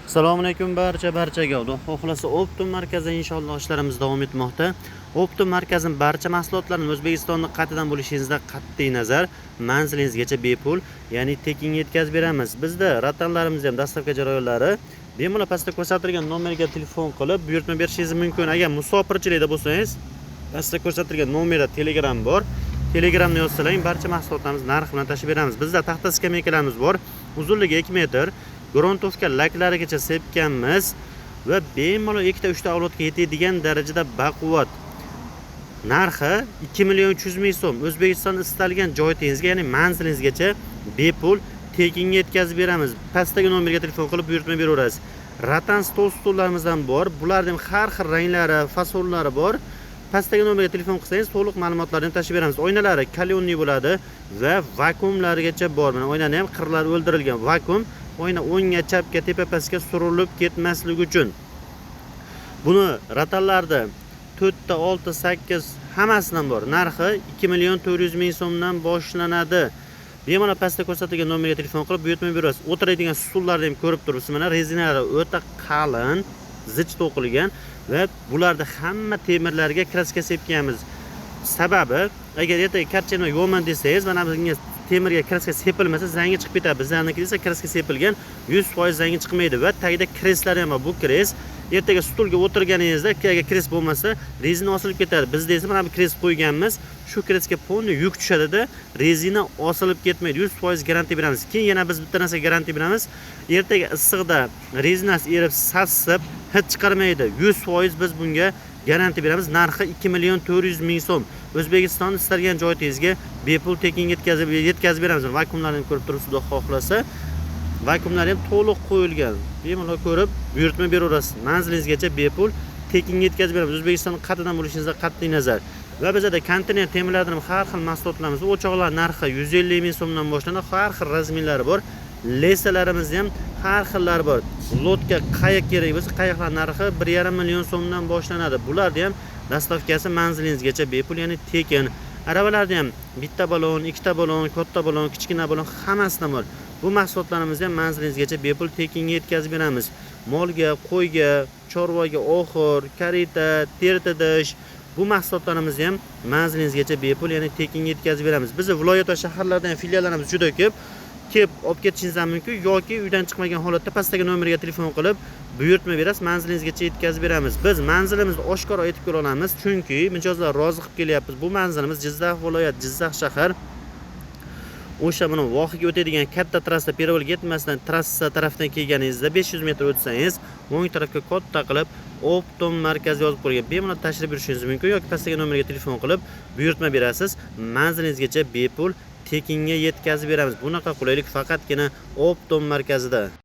Assalomu alaykum barchaga. Xudo xohlasa, Optum markazida inshaalloh ishlarimiz davom etmoqda. Optum markazining barcha mahsulotlarini O'zbekistonning qayerdan bo'lishingizdan qat'iy nazar manzilingizgacha bepul, ya'ni tekinga yetkazib beramiz. Bizda rotanlarimiz ham доставка jarayonlari bemalol pastda ko'rsatilgan nomerga telefon qilib buyurtma berishingiz mumkin. Agar musofirchilikda bo'lsangiz, pastda ko'rsatilgan nomerda Telegram bor. Telegramni yozsalaring, barcha mahsulotlarimiz narxi bilan tashib beramiz. Bizda taxta skameykalarimiz bor. Uzunligi 2 metr, грунтовка laklarigacha sepganmiz va bemalol ikkita, uchta avlodga yetadigan darajada baquvvat. Narxi 2 million 300 ming so'm. O'zbekiston istalgan joyingizga, ya'ni manzilingizgacha bepul, tekinga yetkazib beramiz. Pastdagi nomerga telefon qilib buyurtma beraverasiz. Ratan stol, stullarimizdan bor. Bularning har xil ranglari, fasonlari bor. Pastdagi nomerga telefon qilsangiz, to'liq ma'lumotlarni tashib beramiz. Oynalari каленый bo'ladi va vakuumlarigacha bor. Mana, oynani ham qirlari o'ldirilgan. Vakuum oyna o'ngga, chapga, tepa pastga surilib ketmasligi uchun. Buni rotanlarda to'rtta, olti, sakkiz, hammasidan bor. Narxi 2 million 400 ming so'mdan boshlanadi. Bemalol pastda ko'rsatilgan nomerga telefon qilib buyurtma berasiz. O'tiradigan stullarni ham ko'rib turibsiz. Mana, rezinalari o'ta qalin, zich to'qilgan va bularda hamma temirlarga краска sepganmiz. Sababi, agar ertaga karchani yuvaman desangiz, mana bunga temirga краска sepilmasa, zangi chiqib ketadi. Bizlarniki esa краска sepilgan, 100% zangi chiqmaydi va tagida крест lari ham bor. Bu крест ertaga stulga o'tirganingizda, agar крест bo'lmasa, rezina osilib ketadi. Bizda esa mana bu крест qo'yganmiz. Shu крест ga полный yuk tushadida, rezina osilib ketmaydi. 100% garantiya beramiz. Keyin yana biz bitta narsaga garantiya beramiz. Ertaga issiqda rezinasi erib, satsib, hid chiqarmaydi. 100% biz bunga garantiya beramiz. Narxi 2 million 400 ming so'm. O'zbekiston istalgan joyingizga bepul, tekinga yetkazib beramiz. Vakuumlarni ko'rib turibsiz, xudo xohlasa. Vakuumlar ham to'liq qo'yilgan. Bemalol ko'rib buyurtma beraverasiz. Manzilingizgacha bepul, tekinga yetkazib beramiz. O'zbekistonning qayerdan bo'lishingizdan qat'iy nazar. Va bizada konteyner temirlardan ham har xil mahsulotlarimiz. O'choqlar narxi 150 ming so'mdan boshlanadi. Har xil размер lari bor. Леса larimizda ham har xillari bor. Лодка, qayiq kerak bo'lsa, qayiqlar narxi 1,5 million so'mdan boshlanadi. Bularni ham доставка si manzilingizgacha bepul, ya'ni tekin. Aravalarda ham bitta balon, ikkita balon, katta balon, kichkina balon, hammasidan bor. Bu mahsulotlarimizni ham manzilingizgacha bepul, tekinga yetkazib beramiz. Molga, qo'yga, chorvaga oxur, karita, tertidish, bu mahsulotlarimizni ham manzilingizgacha bepul, ya'ni tekinga yetkazib beramiz. Bizni viloyat va shaharlarda ham filiallarimiz juda ko'p. Kelib olib ketishingiz ham mumkin yoki uydan chiqmagan holatda pastdagi nomerga telefon qilib buyurtma berasiz, manzilingizgacha yetkazib beramiz. Biz manzilimizni oshkora aytib kela olamiz, chunki mijozlar rozi qilib kelyapmiz. Bu manzilimiz Jizzax viloyat, Jizzax shahar. O'sha buni Vohaga o'tadigan katta trassa, перевал ga yetmasdan trassa tarafdan kelganingizda 500 metr o'tsangiz, o'ng tarafga katta qilib Optom markazi yozib qo'yilgan. Bemalol tashrif buyurishingiz mumkin yoki pastdagi nomerga telefon qilib buyurtma berasiz. Manzilingizgacha bepul, tekinga yetkazib beramiz. Bunaqa qulaylik faqatgina Optom markazida.